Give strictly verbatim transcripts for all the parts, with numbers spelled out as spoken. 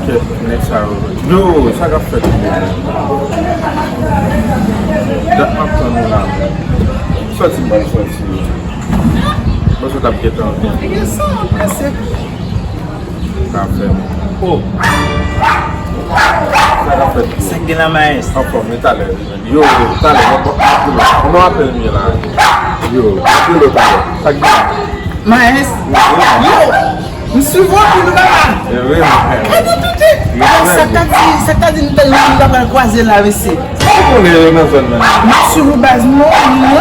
Kèt, nèg sa yo. Yo, sa k ap fèt menm? Dat m ap tann ou la menm. Sòti m pral sòti. Mwen sot ap gentan. Yo, sa ap pase. Sa ap fèt. Oh. Sa k ap fèt? Sa k gen la, Maes? Anfòm, men talè. Yo, talè, mwen, mwen, mwen, mwen apèl m ye la. Yo, mwen apèl ou talè. Sa k gen la? Maes? Yo, m swiv ou anpil, papa. E vre, mwen. Sa k ta di, sa k ta di nou ta, nou ta pral kwaze la, mesye. Ou konnen yo nan zòn nan. M ap swiv ou baz, non,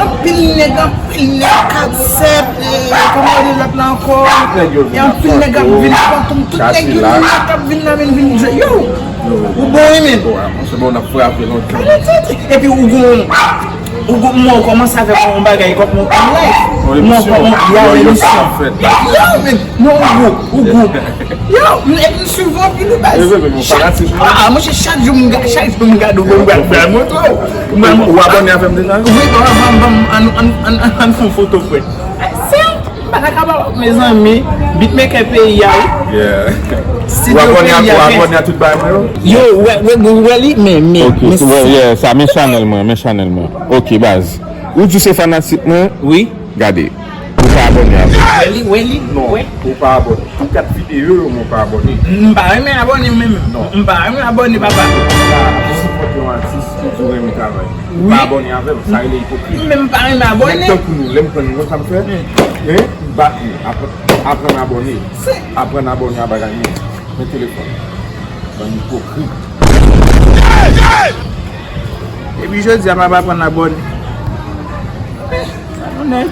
anpil nèg, anpil nèg, kat, sèt, e, kòman yo rele lòt la ankò? Nèg yo vin ap anpil nèg ap vin, Fantom, tout nèg yo vin, k ap vin la, vin, vin jwe. Yo, ou bon, wi, men. Bon, se bon, n ap frape lontan. Epi ou gon, ou gon, mwen kòmanse avèk yon bagay, kòm yon live. Mwen kòman, y a yon emisyon. Yo, men, non, ou gwo, ou gwo. Yo, m, epi m swiv ou anpil, wi, baz. Ah, mwen, chak jou m ga-, chak jou m gade ou, m pral, pral montre w. Ou abòne avè m deja? Wi, ban, ban, ban, ann, ann, ann, ann, ann fè yon foto, frè. Se, m pa ta kapab, mezanmi. Beatmaker peyi a, wi. Yeah. Ou abòne a, ou abòne a tout bagay mwen yo? Yo, wè, wè, wè li, men, men, men, yeah, sa, men chanèl mwen, men chanèl mwen. Ok, baz. Ou di se fanatik mwen? Wi. Gade. Ou pa abòne avè m. Wè li, wè li, non, wè. Ou pa abòne. Tout kat videyo yo, mwen pa abòne. M pa renmen abòne, menm. Non. M pa renmen abòne, papa. Ou sipòte yon atis, ou di w renmen travay. Ou pa abòne avè m, sa rele ipokrit. Men m pa renmen abòne. Nèg tankou nou, lè m pran nou, sa m fè? Hein? M bat nou. Aprann, aprann abòne. Aprann abòne a bagay nou. Men telefòn. Bann ipokrit. Epi jodi a, m ap aprann abòne. Sa konnen.